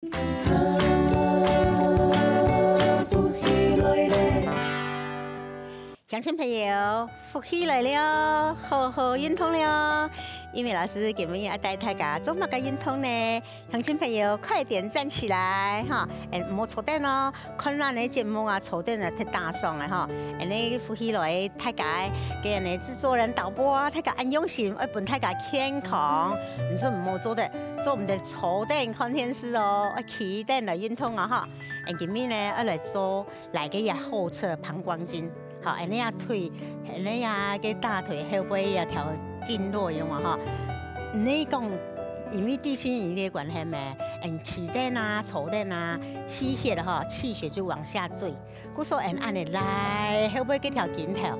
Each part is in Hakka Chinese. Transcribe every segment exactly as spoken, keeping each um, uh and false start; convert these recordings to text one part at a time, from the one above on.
鄉親朋友，福氣來了，好好運動了。玉美老師今晡日愛帶大家做麼个運動呢？鄉親朋友，快點站起來哈！哎，毋好坐等哦，看咱个節目啊，坐等啊，忒打爽个哈。恁呢福氣來，大家个恁呢製作人、導播啊，大家恁用心，愛分大家健康，你就毋好做得做毋得坐等看電視哦，愛企等來運動啊哈。哎，今晡日呢，愛來做 來个也好處膀胱經，好，恁呢也腿，恁呢也个大腿後背也條經絡有無吼？你講，因為地心引力个關係咩，恁企等啊、坐等啊，氣血吼，氣血就往下墜。故所恁恁呢來後背這條筋頭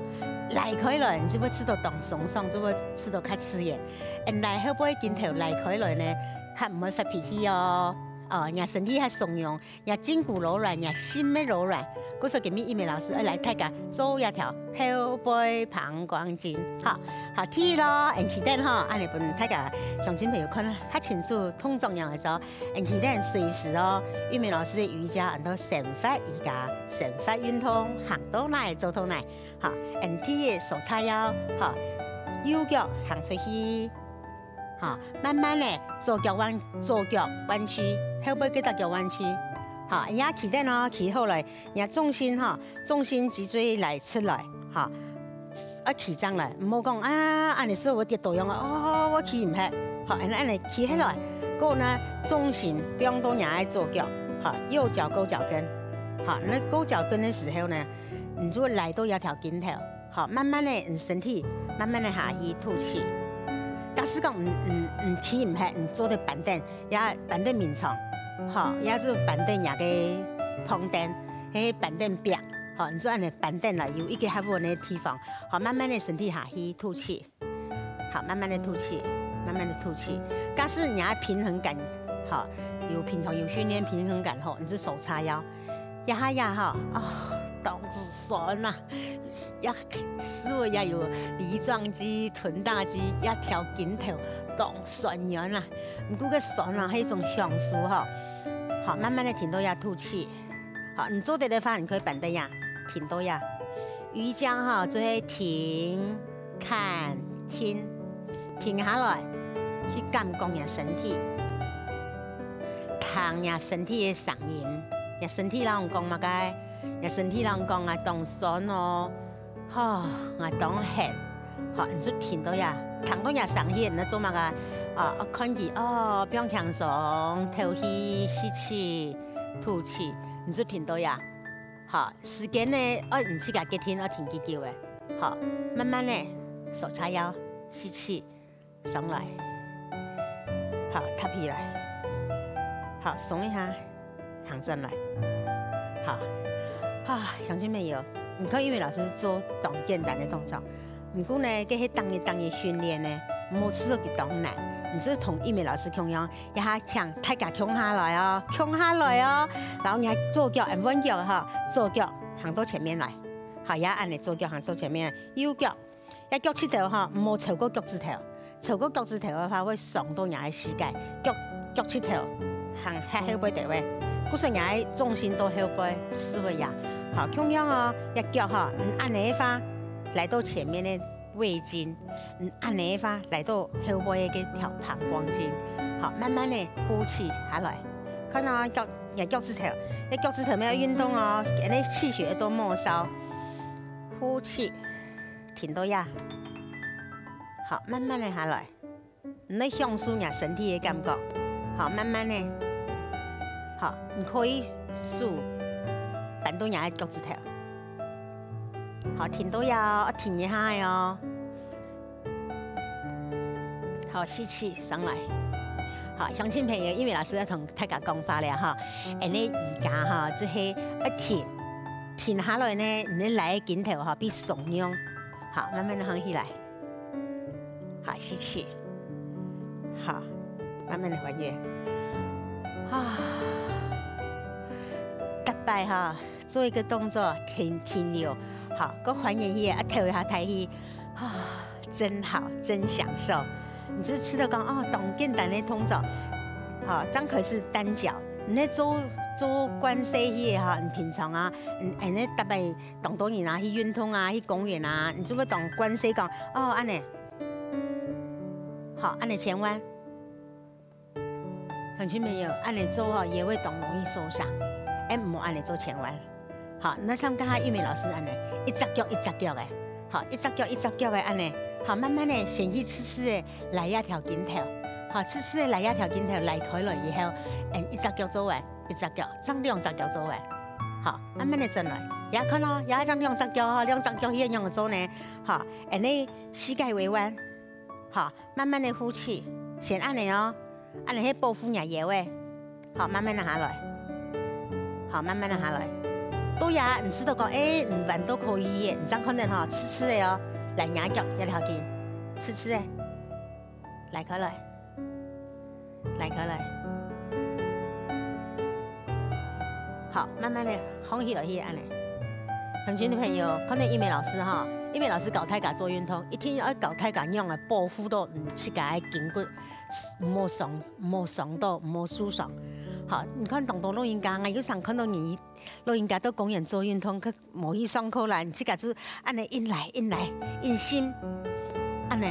拉開來，你就會試著當鬆爽，就會試著較自然。恁來後背筋頭拉開來呢，還毋會發脾氣哦。哦，若身體還鬆軟， 若筋骨柔軟，若心乜柔軟。故所今晡日玉美老師愛來大家做一條後背膀胱經，好，好，第一咯，恁企等吼，恁呢分大家鄉親朋友看較清楚動作樣个時候，恁企等隨時哦，玉美老師个瑜伽安到生活瑜伽，生活運動，行到哪做到哪，好，恁第一手叉腰，好，右腳行出去， 好，慢慢个左腳彎，左腳彎曲，後背這隻腳彎曲。好，也企等哦，企好來，也重心吼，重心脊椎來出來，好，愛企正來，毋好講啊，恁呢係會跌倒樣啊，哦，𠊎企毋核。好，恁呢恁呢企起來，過呢重心放到若个左腳，好，右腳勾腳跟，好，該勾腳跟个時候呢，你就來到這條筋頭。 好，慢慢个，你身體慢慢个下去吐氣。假使講你你你企毋核，你做得板凳，也板凳眠床，好，也就板凳若个旁邊，係板凳壁，好，你就恁呢板凳來，有一個較穩个地方，好，慢慢个身體下去吐氣。 好，慢慢个吐氣，慢慢个吐氣。假使你愛平衡感，好，有平常有訓練平衡感吼，你就手叉腰，壓下壓哈，哦，當痠啊，也，所以也有梨狀肌、臀大肌，也條筋頭當痠軟啊。毋過个痠啊，係一種享受吼。好，慢慢个停到這吐氣。好，你做得个話，你可以板凳這，停到這。瑜伽哈，就係停、 看、停，停下來，去感覺若身體，聽若身體个聲音，若身體摎你講麼个？若身體摎你講啊，當痠哦，吼，𠊎當眩，好，你就停到這，聽到若聲音，你做麼个？哦，看佢，哦，放輕鬆，敨氣、吸氣、吐氣，你就停到這。 好，時間呢，愛你自家決定愛停幾久个。好，慢慢个，手叉腰，吸氣，上來。好，䌈起來。好，鬆一下，行轉來。好，啊，鄉親朋友，你看玉美老師做當簡單个動作，毋過呢，這係逐日逐日訓練呢，毋好試著佢當難，你就同玉美老師共樣， 這下請大家共下來哦，共下來哦，摎若左腳，嗯，換腳吼，左腳行到前面來，好，也恁呢左腳行到前面，右腳，這腳膝頭吼，毋好超過腳趾頭，超過腳趾頭个話會傷到若个膝蓋，腳，腳膝頭行核後背兜仔，故所若个重心到後背，屎朏啊，好，共樣哦，這腳吼，嗯，恁呢个話，來到前面个 胃經，嗯，恁呢个話來到後背个這條膀胱經，好，慢慢个呼氣下來。看哦，腳，若腳趾頭，若腳趾頭乜愛運動哦，恁呢氣血愛到末梢。呼氣，停到這。好，慢慢个下來。 你愛享受若身體个感覺。好，慢慢个。好，你可以手扳到若个腳趾頭。好，停到這哦，停一下仔哦。好，吸氣，上來。好，鄉親朋友，玉美老師愛同大家講話了哈。恁呢瑜伽哈，就係愛停，停下來呢，你个來个筋頭哈，變鬆軟。好，慢慢个䟘起來。 好，吸氣。好，慢慢个還原。啊，逐擺哈，做一個動作停，停留，好，過還原去，啊，敨一下大氣，啊，真好，真享受。你就試著講，哦，當簡單个動作，好，張可是單腳，你做做慣勢去个吼，你平常啊，你你逐擺當多人啊去運動啊，去公園啊，你就會當慣勢講，哦，恁呢，好，恁呢千萬。鄉親朋友，恁呢做吼，也會當容易受傷，哎，毋好恁呢做千萬。 好，那像剛才玉美老師恁呢，一隻腳一隻腳个，好，一隻腳一隻腳个恁呢，好，慢慢的先去試試个拉這條筋頭，好，試試个拉這條筋頭拉開來以後，嗯，一隻腳做完，一隻腳，正兩隻腳做完，好，慢慢的轉來，也看哦，也正兩隻腳吼，兩隻腳去仰仔做呢，好，恁呢膝蓋微彎，好，慢慢的呼氣，先恁呢哦。 恁呢係保護若腰仔。好，慢慢仔下來。好，慢慢仔下來。到這，你試著講，欸，你彎到可以个，你正看等吼，直直个哦，來，若腳這條筋，直直个，拉開來，拉開來。好，慢慢仔放起來去，恁呢。鄉親朋友，看等玉美老師吼，玉美老師教大家做運動，一定愛教大家仰仔保護到你自家个筋骨，毋好傷 毋好傷到，毋好受傷。好，你看當多老人家，𠊎有常看到人，老人家到公園做運動，佢無去上課啦，自家就恁呢硬來、硬來、硬伸，恁呢，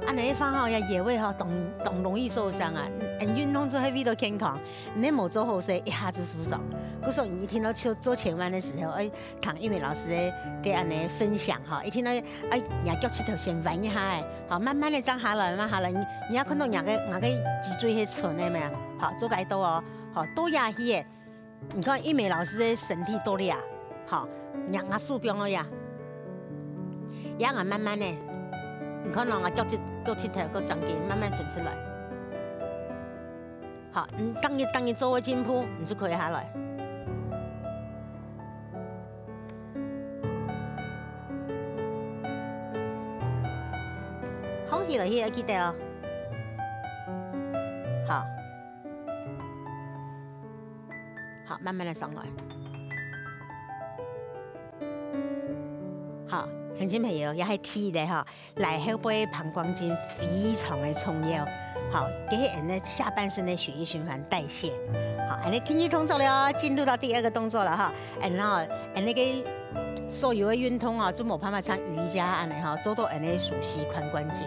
恁呢个話吼，這腰仔吼，當當容易受傷啊。嗯，運動就係為著健康，你無做好勢，一下子受傷。故所你一定愛做做千萬个時候，愛聽玉美老師个个恁呢分享吼，一定愛愛若腳膝頭先彎一下仔，好，慢慢仔正下來，慢下來。 你也看到𠊎个𠊎个脊椎係伸个無？好，做該到哦，好，到這去个。你看玉美老師个身體到這，好，若𠊎手放到這，也𠊎慢慢仔，你看哦，𠊎腳趾腳趾頭、腳掌筋慢慢伸出來。好，你逐日逐日做个進步，你就可以下來。 放起來，去愛記得哦。好，好，慢慢仔上來。好，鄉親朋友，這係第一个吼，拉後背膀胱經非常个重要。好，這係𠊎等个下半身个血液循環代謝。好，𠊎等第一動作了哦，進入到第二个動作了哈。然後𠊎等个 所有个運動哦，就無辦法像瑜伽恁呢吼，做到恁呢熟悉髖關節。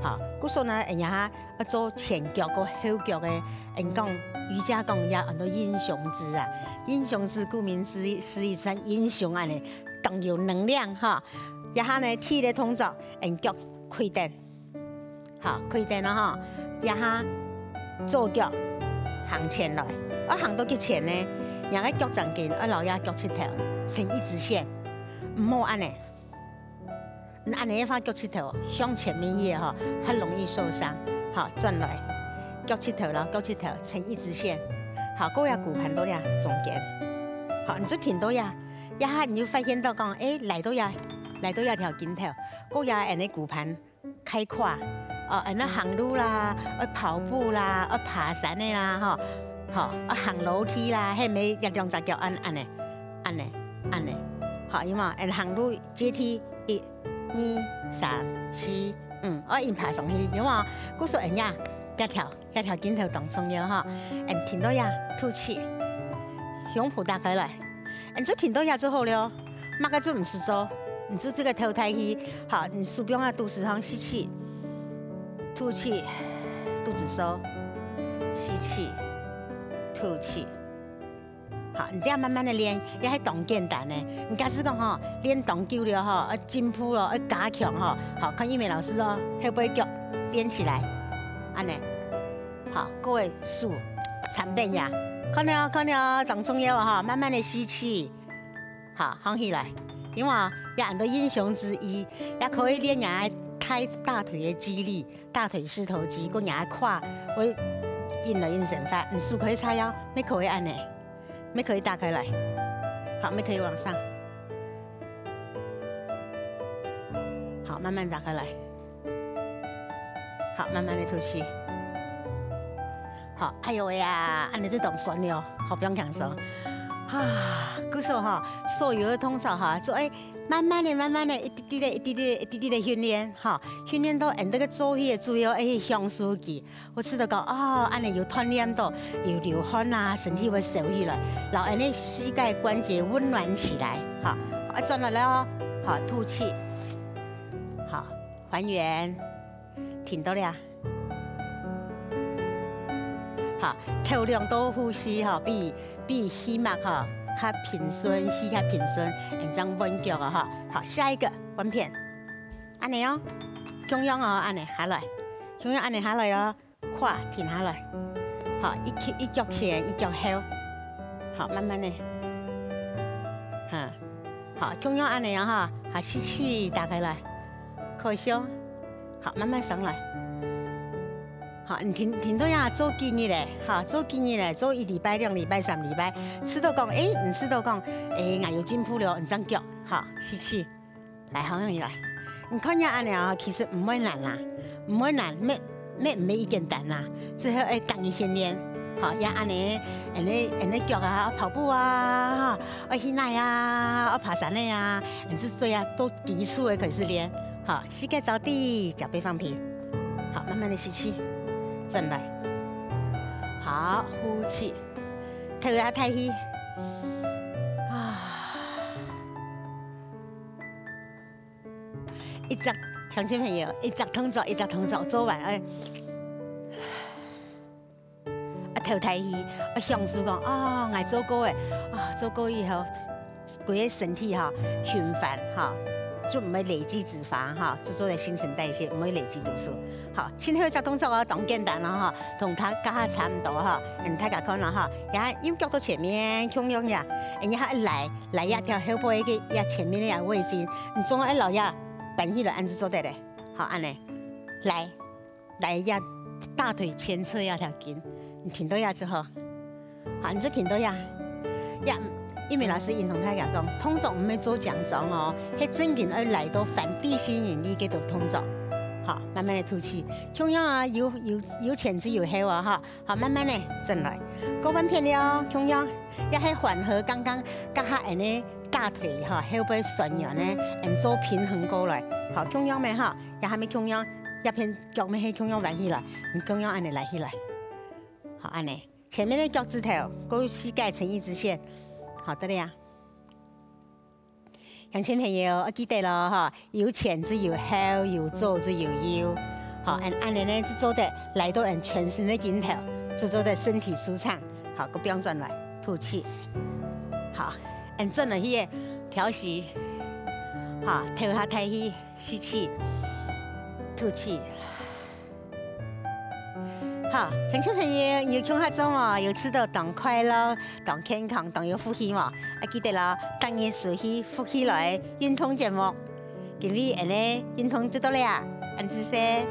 好，故所呢，𠊎等也愛做前腳个後腳个，𠊎等講瑜伽講也安到陰陽指啊。陰陽指顧名思義，思義像陰陽恁呢，當有能量哈。這下呢，第一个動作，𠊎等腳跪等。 好，跪等哦吼，這下左腳行前來，愛行到幾前呢？若个腳掌筋愛摎這腳膝頭成一直線，毋好恁呢。你恁呢个話，腳膝頭向前面移吼，較容易受傷。好，轉來，腳膝頭摎腳膝頭成一直線。好，過這骨盤到這中間。好，你就停到這，這下你就發現到講，欸，來到這，來到這條筋頭，過這𠊎等个骨盤 開闊，哦，恁呢行路啦，愛跑步啦，愛爬山个啦，吼，吼，愛行樓梯啦，係毋係一兩隻腳恁恁呢，恁呢，恁呢，吼，有無？恁行路階梯，一、二、三、四、五，愛恁爬上去，有無？故所恁樣，這條 這條筋頭當重要哈。恁停到這，吐氣，胸脯打開來，恁就停到這就好了，麼个就毋使做，你就這个頭抬起，好，你手放啊肚屎項吸氣，吐氣，肚子收，吸氣，吐氣。 好，你這樣慢慢个練，也係當簡單个。你假使講吼，練當久了吼，愛進步咯，愛加強吼，好，看玉美老師哦，後背腳練起來，恁呢，好，各位手，長等呀，看了看了，當重要哦，哈，慢慢个吸氣，好，放起來，因為啊，也恁多英雄之一，也可以練呀，開大腿个肌力。 大腿四頭肌，過若个胯會引來引生發，你手可以叉腰，乜可以恁呢，乜可以打開來，好，乜可以往上，好，慢慢打開來，好，慢慢个吐氣，好，哎喲喂呀，恁呢就當痠了，好，毋用驚痠，啊，故所吼，所有个動作吼，做愛慢慢个、慢慢个，一滴滴个、一滴滴个、一滴滴个訓練，吼，訓練到𠊎等个做戲个主要愛去享受佢。𠊎試著講，哦，恁樣有鍛鍊到，有流汗啊，身體會燒起來，然後𠊎等个膝蓋關節溫暖起來，吼，愛轉來了哦，好，吐氣，好，還原，停到了。 好，透兩道呼吸吼，比，比氣脈吼較平順，氣較平順，恁樣換腳啊吼。好，下一個換片，恁樣哦，共樣哦，恁樣下來，共樣恁樣下來哦，胯停下來，好，一，一腳前，一腳後，好，慢慢个，哈，好，共樣恁樣哦哈，好，吸氣，打開來，擴胸，好，慢慢上來。 好，你停，停到這做幾日咧，哈，做幾日咧，做一禮拜、兩禮拜、三禮拜，試著講，誒，你試著講，誒，𠊎有進步了，你正腳，哈，吸氣，來，好，起來。你看這恁樣哦，其實毋會難啦，毋會難，乜，乜毋係一簡單啦，只係愛逐日訓練，好，也恁樣，恁樣，恁樣腳啊，跑步啊，哈，愛去哪啊，愛爬山个啊，恁樣做啊，都基礎个開始練，好，膝蓋着地，腳背放平，好，慢慢个吸氣。 轉來。好，呼氣，敨一下大氣。啊，一隻，鄉親朋友，一隻動作，一隻動作做完，哎，啊，敨大氣，啊，享受講，哦，𠊎做過个，啊，做過以後， 歸個身體吼，循環吼，就毋會累積脂肪吼，就做得新陳代謝，毋會累積毒素。好，盡後一隻動作哦，當簡單咯吼，同頭下差毋多吼，嗯，大家看咯吼，然後右腳到前面，共樣呀，然後來，來這條後背个這前面个這位置，你總愛摎這扳起來，恁樣做得咧。好，恁樣，來。 來這大腿前側這條筋，你停到這就好。好，你就停到這。呀，玉美老師認同大家講，動作毋係做假裝哦，係正經愛來到反地心引力个動作。好，慢慢个吐氣。共樣啊，有，有，有前就有後啊，哈。好，慢慢个轉來。過半片了哦，共樣，也係緩和剛剛，剛剛恁樣大腿哈，後背痠軟呢，恁做平衡過來。好，共樣个哈，也還沒共樣，這片 腳乜係共樣彎起來，你共樣恁樣拉起來。好，恁樣，前面个腳趾頭，跟膝蓋成一直線。好，得了呀。鄉親朋友，愛記得咯，吼，有前就有後，有左就有右。好，恁，恁樣呢，就做得拉到恁全身个筋頭，就做得身體舒暢。好，過放轉來，吐氣。好，恁轉來去个調息。好，敨下大氣。 吸氣，吐氣。好，鄉親朋友，你有共下做無？有試著當快樂、當健康、當有福氣無？啊，記得咯，逐日收去福氣來運動節目。今晡日恁樣運動就到了啊，恁仔細。